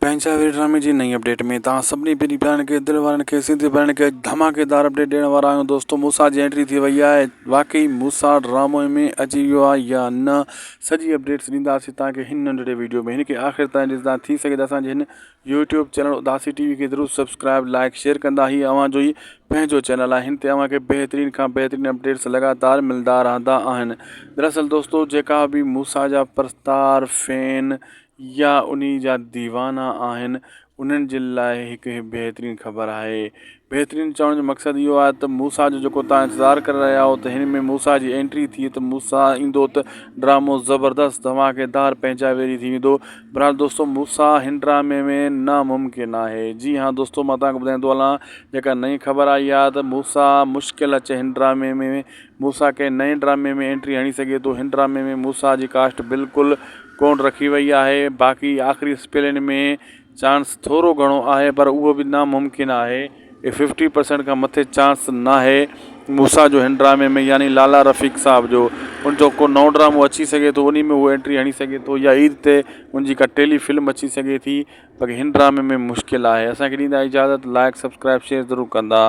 پنهنجا وير ڊرامي جي نئين اپڊيٽ ۾ توهان سڀني پرين پيارن کي دل وارن کي سنڌي ڀائرن کي ڌماڪيدار اپڊيٽ ڏيڻ وارا آهيون دوستو موسيٰ جي انٽري ٿي وئي آهي واقعي موسيٰ ڊرامي ۾ اچي ويو آهي يا نه سڄي اپڊيٽس ڏينداسين توهان کي هن ننڍڙي ويڊيو ۾ هن کي آخر تائين ڏسندا ٿي سگهي ته اسان جي هن يوٽيوب چينل اداسي ٽي وي کي ضرور سبسڪرائب لائڪ شيئر ڪندا هي اوهان جو ئي پنهنجو چينل آهي هن تي اوهان کي بهترين کان بهترين اپڊيٽس لڳاتار ملندا رهندا آهن دراصل دوستو جيڪا به موسيٰ جا پرستار فين يا انهي جا ديوانا آهن انهن جي لاء هڪ بهترين خبر آهي. بهترين چوڻ جو مقصد اهو آهي ته موسيٰ جو جيڪو توهان انتظار ڪري رهيا آهيو ته هن ۾ موسيٰ جي انٽري ٿئي ته موسيٰ ايندو ته ڊرامو زبردست ڌماڪيدار پنهنجا ويري ٿي ويندو بهرحال دوستو موسيٰ هن ڊرامي ۾ ناممڪن آهي جي ها دوستو مان توهان کي ٻڌائيندو هلان جيڪا نئين خبر آئي آهي ته موسيٰ مشڪل اچي هن ڊرامي ۾ موسيٰ ڪنهن نئين ڊرامي ۾ انٽري هڻي سگهي ٿو هن ڊرامي ۾ موسيٰ جي ڪاسٽ بلڪل ڪونه رکي وئي آهي باقي آخري اسپيلن ۾ چانس ٿورو گهڻو آهي پر اهو به ناممڪن آهي ففٽي پرسينٽ کان مٿي چانس ناهي موسيٰ جو هن ڊرامي ۾ يعني لالا رفيق صاحب جو ان جو ڪو نئون ڊرامو اچي سگهي ٿو انهي ۾ هو انٽري هڻي سگهي ٿو يا عيد تي ان جي ڪا ٽيلي فلم اچي سگهي ٿي باقي هن ڊرامي ۾ مشڪل آهي اسان کي ڏيندا اجازت لائڪ سبسڪرائب شيئر ضرور ڪندا.